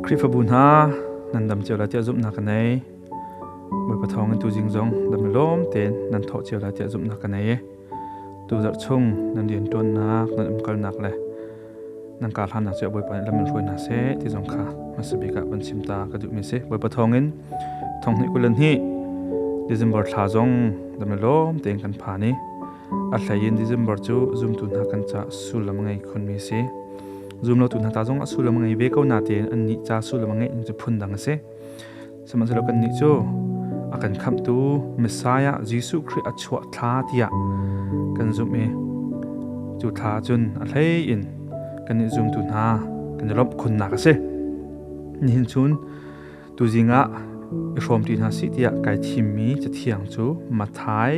Khrihfabu hna nan dam cio lai tiah zumhnak ka nei. Bawipa thawng in tuzing zong dam lawm tein nan thawh cio lai tiah zumhnak ka nei. Tuzarh chung nan rianṭuannak, nan umkalnak le nan kar hlannak cu Bawipa nih lam in hruai hna seh ti zong kha hmasa bik ah van chim ta ka duhmi si. Bawipa thawng in 2022 December thla zong dam lawm tein kan phan i a hlei in December cu zumtu hna kan ca sullam ngei khunmi si. Zumlotu hna ta zong a sullam ngei ve ko natein annih ca sullam ngeih cu phundang a si. Sihmanhsehlaw kannih cu a kan khamhtu Messiah Jesuh Khrih a chuah thla tiah kan zumh i cu thla cun a hlei in kannih zumtu hna kan i lawmh khunnak a si. Nihin chun tuzing ah i hrawmṭi hna sih tiah kai thimmi cathiang cu Matthai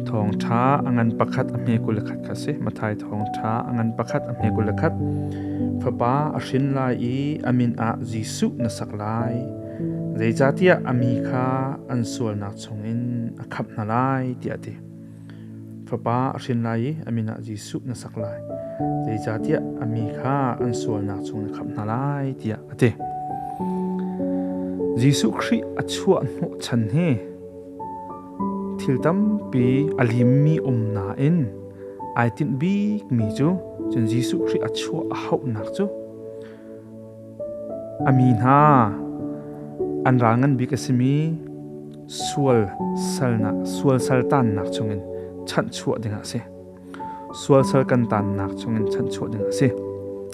thawngṭha a ngan pakhat a hme 21 kha a si. Matthai thawngṭha a ngan pakhat a hme 21. Fapa a hrin lai i a min ah Jesuh na sak lai. Zeicahtiah a mi kha an sualnak chungin a khamh hna lai tiah a ti. Fapa a hrin lai i a min ah Jesuh na sak lai. Zeicahtiah a mi kha an sualnak chungin a khamh hna lai tiah a ti. Jesuh Khrih a chuah hnawhchan hi Thil tampi a limmi um nain ai tinh bikmi cu cun Jesuh Khrih a chuah a hauhnak cu a mi hna an ral ngan bik a simi sual salnak sual saltannak chungin chanhchuah dingah a si. Sual sal kan tannak chungin chanhchuah ding a si.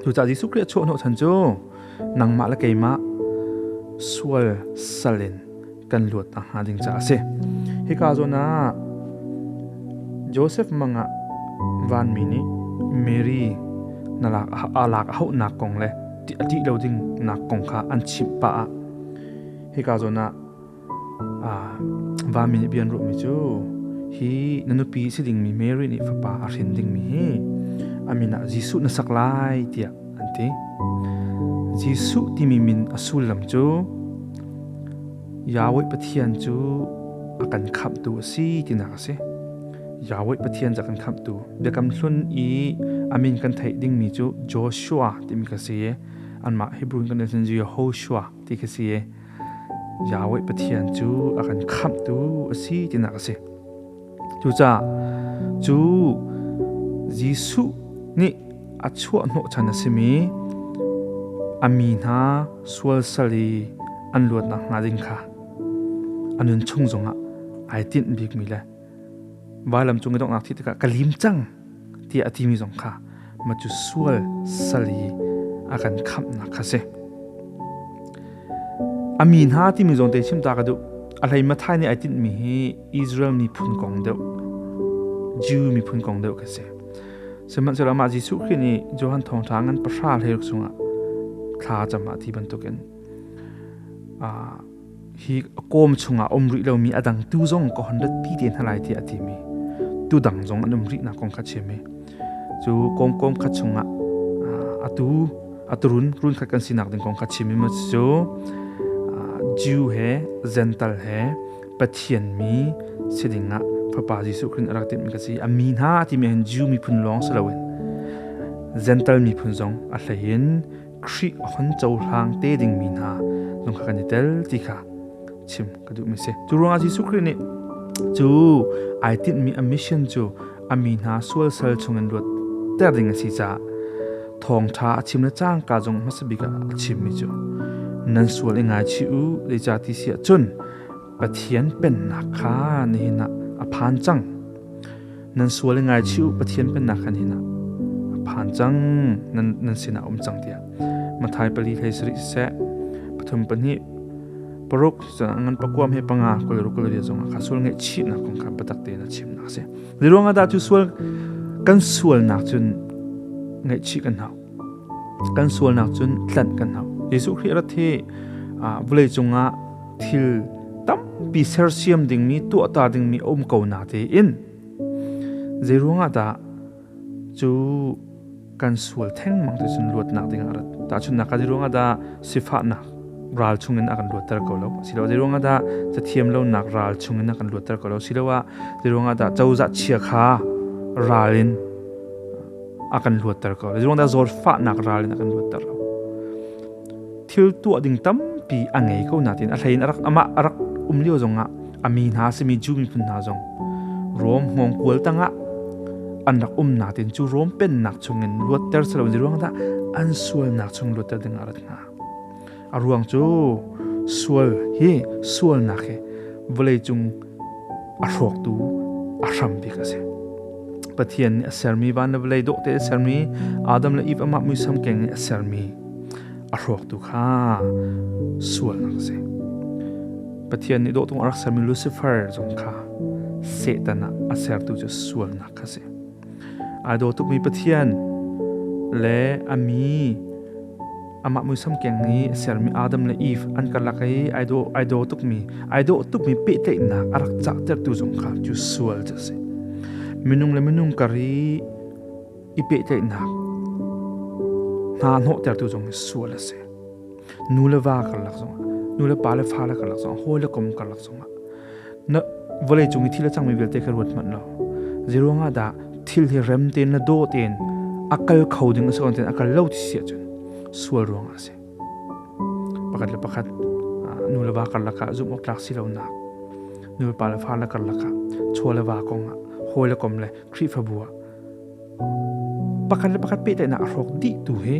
Cucaah Jesuh Khrih a chuah hnawhchan cu nangmah le keimah sual sal in kan luat nakhnga ding caah a si. Hika zawn ah Joseph mangah vanmi nih Mary na lak a lak a hauhnak kong le a ṭih lo ding nak kong kha an chimh pah ah hika zawn ah vanmi nih bia an ruahmi cu hi na nupi si dingmi Mary nih fapa a hrin dingmi hi a min ah Jesuh na sak lai tiah an ti. Jesuh timi min a sullam cu Yahweh Pathian cu a kan khamhtu a si tinak a si. Yahweh Pathian cu a kan khamhtu. Biakam hlun i a min kan theih dingmi cu Joshua timi ka si i anmah Hebrew in kan cun Jehoshua ti ka si i Yahweh Pathian cu a kan khamhtu a si tinak a si. Cucaah cu Jesuh nih a chuah hnawhchan a simi a mi hna sual sal i an luat nakhnga ding kha a nun chung zongah ai tinh bikmi le vailam cung i donghnak thih tikah ka lim cang tiah a timi zong kha ma cu sual sal i a kan khamhnak kha si. A mi hna timi zawn te chim ta ka duh. A hlei Mathai nih ai tinhmi hi Israel miphun kong deuh, Jew miphun kong deuh kha si. Sihmanhsehlaw amah Jesuh Khrih nih Johan thawngṭha ngan pahra hleiruk chungah thla cam ah ti bantukin hi kawm chungah um rih lomi a dang tu zong ka hon rat pi te hna lai tiah a timi tu dang zong an um rih nak kong kha chim i cu kawm kawm khat chungah atu aturun run khat kan sinak ding kong kha chim i ma cu Jew he Gentile he Pathian mi si dingah Fapa Jesuh Khrih a rak timhmi ka si. A mi hna timi hin Jew miphun lawng si loin Gentile miphun zong a hleiin Khrih a hon cohlang te dingmi hna zong kha kan i tel ti kha chim ka duhmi si. Cu ruangah Jesuh Khrih nih cu ai tinhmi a mission cu a mi hna sual sal chungin luat ter ding a si caah thawngṭha a chim le cangka zong hmasa bik ah a chimmi cu nan sual i ngaichih u zeicah ti si ahcun Pathian pennak kha nihin ah a phan cang. Nan sual i ngaichih u Pathian pennak kha nihin ah a phan cang nan nan sinah um cang tiah Mathai pali hlei sarih siseh pathum pahnih paruk ngan pakuam he panga kul ruk kul riat zong kha sual ngaihchihnak kong kha biatak tein a chimnak a si. Zeiruang ah dah cu sual kan sualnak cun ngaihchih kan hau. Kan sualnak cun tlanh kan hau. Jesuh Khrih rat hi vawlei cungah thil tampi sersiam dingmi tuahta dingmi a um ko na tein zeiruang ah dah cu kan sual thengmang te cun luatnak ding ah rat tahchunhnak ah zeiruang ah dah sifahnak ral chungin a kan luatter ko lo silo zeiruang ah dah cathiam lonak ral chungin a kan luatter ko lo siloah zeiruang ah dah cozah chia kha ral in a kan luatter ko zeiruang dah zawtfahnak ral in a kan luatter lo. Thil tuah ding tampi a ngei ko nain a hlein a rak amah a rak um lio zongah a mi hna simi Jew miphun hna zong Rom hngawngkual tangah an rak um nain cu Rom pennak chungin luatter si lo ruang dah an sualnak chung luatter ding a rat hnga. A ruang cu sual hi sualnak hi vawleicung a hrawktu a hram bik a si. Pathian nih a sermi van le vawlei dawh te a sermi Adam le Eve amah muisam keng nih a sermi a hrawktu kha sualnak a si. Pathian nih dawhtung a rak sermi Lucifer zong kha Satan ah a sertu cu sualnak kha si. Ai daw tukmi Pathian le a mi amah muisam keng i sermi Adam le Eve an karlak i ai daw ai daw tukmi ai dawh tukmi pehtlaihnak a rak cahtertu zong kha cu sual cu a si. Minung le minung kar i i pehtlaihnak hna hnawhtertu zong hi sual a si. Nu le va karlak zongah, nu le pa le fa le karlak zongah, hawi le kom karlak zongah na vawlei cung i thil a cangmi vialte kha ruat hmanh law zeiruang ah dah thil hi rem tein le dawh tein a kal kho ding a si ko tein a kal lo ti si ahcun sual ruangah a si. Pakhat le pakhat nu le va karlak ah zumh awk tlak si lonak, nu le pa le fa le karlak ah, chaw le va kong ah, hawi le kom le Khrihfabu ah pakhat le pakhat pehtlaihnak a hrawk dih tu hi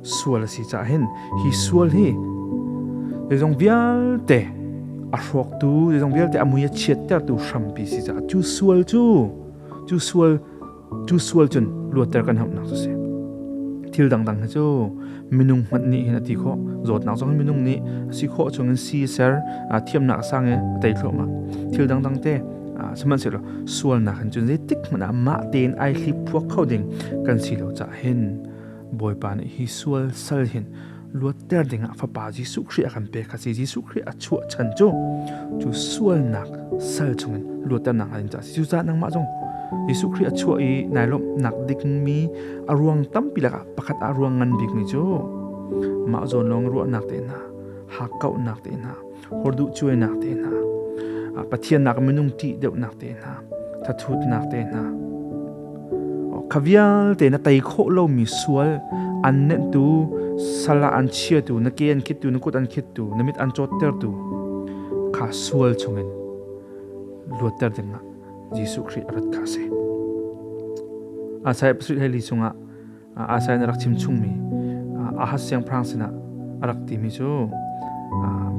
sual a si caah hin hi sual hi zeizong vialte a hrawktu zeizong vialte a mui a chiattertu hrampi si caah cu sual cu cu sual cu sual cun luatter kan hamnak cu si. Thil dangdang hi cu minung hmanh nih hin a ti khawh. Zawtnak zong hi minung nih a si khawh chungin si ser thiamnak a sang i a tei thluahmah. Thil dangdang te sihmanhsehlaw sualnak hin cun zeitik hmanh ah mah tein ai hlip phuak kho ding kan si lo caah hin Bawipa nih hi sual sal hin luatter dingah Fapa Jesuh Khrih a kan pek kha si. Jesuh Khrih a chuah chan cu cu sualnak sal chungin luatternak a ding caah si. Cucaah nangmah zong Jesuh Khrih a chuah i nai lawmhnak dingmi a ruang tampi lakah pakhat ah ruang ngan bikmi cu mah zawn lawng ruahnak te hna, hakkauhnak te hna, horduh cuainak te hna, Pathian nak minung ṭih deuhnak te hna, thathutnak te hna, kha vialte na tei khawh lomi sual an nenhtu, sal ah an chiatu, na ke an khittu, na kut an khittu, na mit an cawttertu kha sual chungin luatter dingah Jesuh Khrih a rat kha a si. Isaiah pasarih hleili chungah Isaiah nih a rak chim chungmi Ahaz siangpahrang sinah a rak timi cu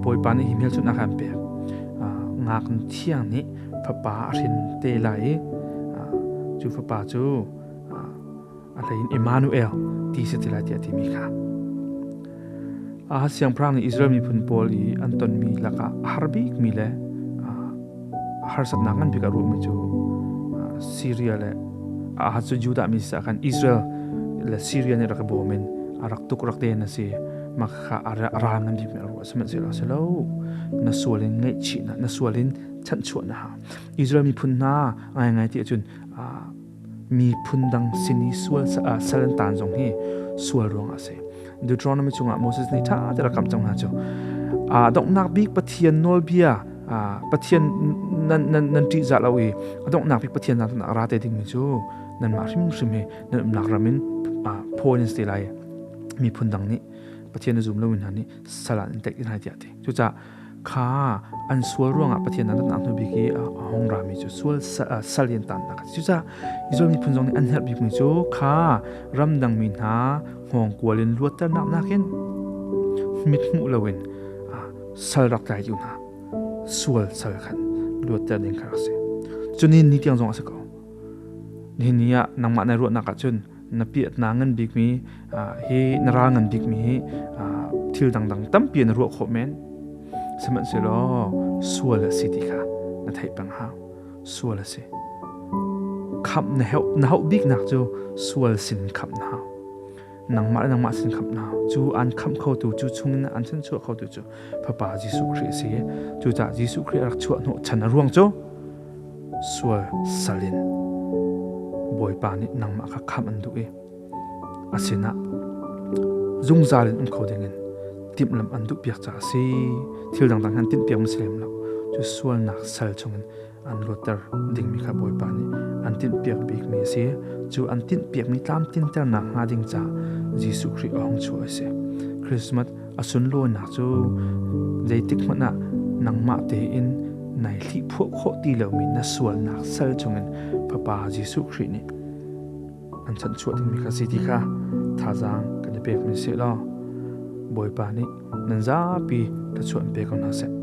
Bawipa nih hi hmelchunhnak a kan pek. Ngaknu thiang nih fapa a hrin te lai i cu fapa cu a hleiin Emmanuel ti si te lai tiah a timi kha. Ahaz siangpahrang nih Israel miphun pawl i an tonmi lakah a har bikmi le harsatnak ngan bik a ruahmi cu Syria le Ahaz cu Judah mi si khan Israel le Syria nih rak i bawm in a rak tuk rak den a si. Mah kha a ral ngan bikmi a ruah. Sihmanhsehlaw a si lo. Na sual in ngaihchih na, na sual in chanhchuah na hau. Israel miphun hna ngaingai ti ahcun miphun dang sin i sual sal an taan zong hi sual ruangah a si. Deuteronomy chungah Moses nih ṭha te rak kamh cang hna cu donghnak bik Pathian nawlbia Pathian nan nan nan ṭihzah lo i a donghnak bik Pathian nak ra te dingmi cu nanmah hrimhrim hi nan umnak ram in phaw in si te lai. Miphun dang nih Pathian a zum lomi hna nih sal ah an tlaih te hna tiah a ti. Cucaah kha an sual ruangah Pathian an ratnak hnu bik i a hung rami cu sual sal in tannak a si. Cucaah Israel miphun zong nih an herh bikmi cu kha ramdang mi hna hngawngkual in luatternak nakin mit hmuh loin sal rak tlaitu hna sual sal khan luatter ding kha rak si. Cunin ni tiang zong a si ko. Nihin ni ah nangmah na ruahnak ahcun na piatna ngan bikmi hi na ral ngan bikmi hi thil dangdang tampi na ruah khawh men. Sihmanhsehlaw sual a si ti kha na theih peng hau. Sual a si. Khamh na hauh na hauh biknak cu sual sin khamh na hau. Nangmah le nangmah sin khamh na hau. Cu an khamh khotu cu chungin an chanchuah khotu cu Fapa Jesuh Khrih a si. Cucaah Jesuh Khrih a rak chuah hnawh chan a ruang cu sual sal in Bawipa nih nangmah kha khamh an duh i a sinah zungzal in um kho dingin timhlamh an duhpiak caah a si. Thil dangdang han tinhpiak ma si lem lo. Cu sualnak sal chungin an luatter dingmi kha Bawipa nih an tinhpiak bikmi a si. Cu an tinhpiakmi tlamtlinternak hnga ding caah Jesuh Khrih a hung chuah a si. Christmas. A sunlawinak cu zeitik hmanh ah nangmah tein nai hlihphuah khawh ti lomi na sualnak sal chungin Fapa Jesuh Khrih nih an chanhchuah dingmi kha si ti kha thazaang kan i pek mi seh law Bawipa nih nan zapi thluachuah in pe ko hna seh.